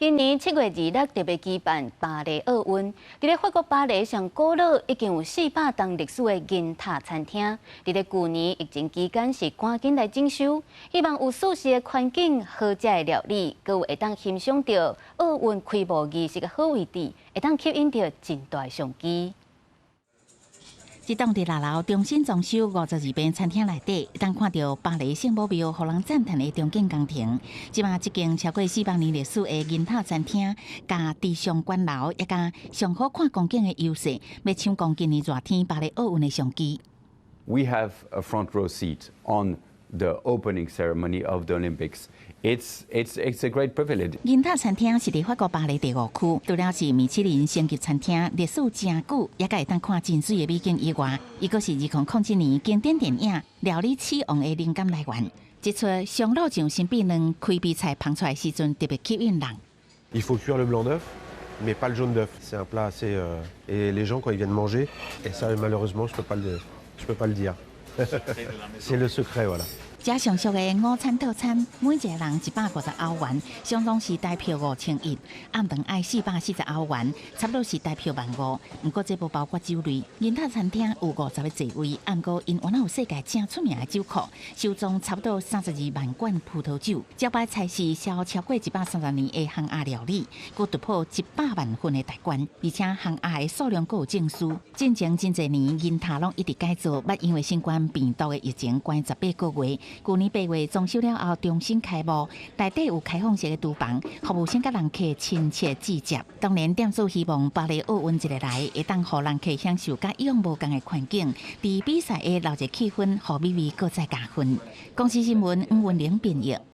今年7月26特別舉辦巴黎奧運，佇咧法國巴黎上古老已經有400冬歷史的銀塔餐廳，佇咧舊年疫情期間是趕緊來整修，希望有舒適的環境、好食的料理，閣有會當欣賞著奧運開幕儀式的好位置，會當吸引著真大的商機。這棟佇六樓重新裝修52平餐廳內底，會當看著巴黎聖母廟，予人讚嘆的重建工程。這馬這間超過400年歷史的銀塔餐廳，佮時尚閣樓，也佮上好看光景的優勢，欲搶攻今年熱天巴黎奧運的商機。 We have a front row seat on the opening ceremony of the Olympics. It's a great privilege. 銀塔餐廳是佇法國巴黎第五區，除了是米其林星級餐廳，歷史誠久，也閣會當看真媠的美景以外，伊閣是2007年經典電影《料理鼠王》的靈感來源。這齣松露醬神秘卵開比菜捧出來時陣，特別吸引人。 Il faut cuire le blanc d'œuf, mais pas le jaune d'œuf. C'est un plat assez et les gens, quand ils viennent manger, et ça, malheureusement, je peux pas le dire. C'est le secret, voilà. 這上俗的午餐套餐，每一個人150歐元，相當是台票5100。暗頓愛440歐元，差不多是台票15,000。毋過這無包括酒類。銀塔餐廳有50個座位，毋過𪜶原來有世界誠出名的酒庫，收藏差不多32萬罐葡萄酒。招牌菜是銷超過130年的烘鴨料理，閣突破100萬份的大關，而且烘鴨的數量閣有證書。進前真濟年銀塔攏一直改造，捌因為新冠病毒的疫情關18個月。舊年8月裝修了後重新開幕，內底有開放式的廚房，服務生佮人客親切直接。當然，店主希望巴黎奧運一个來，會當予人客享受佮以往無仝的環境，佇比賽的鬧熱氣氛，予美味閣再加分。公視新聞吳文玲編譯。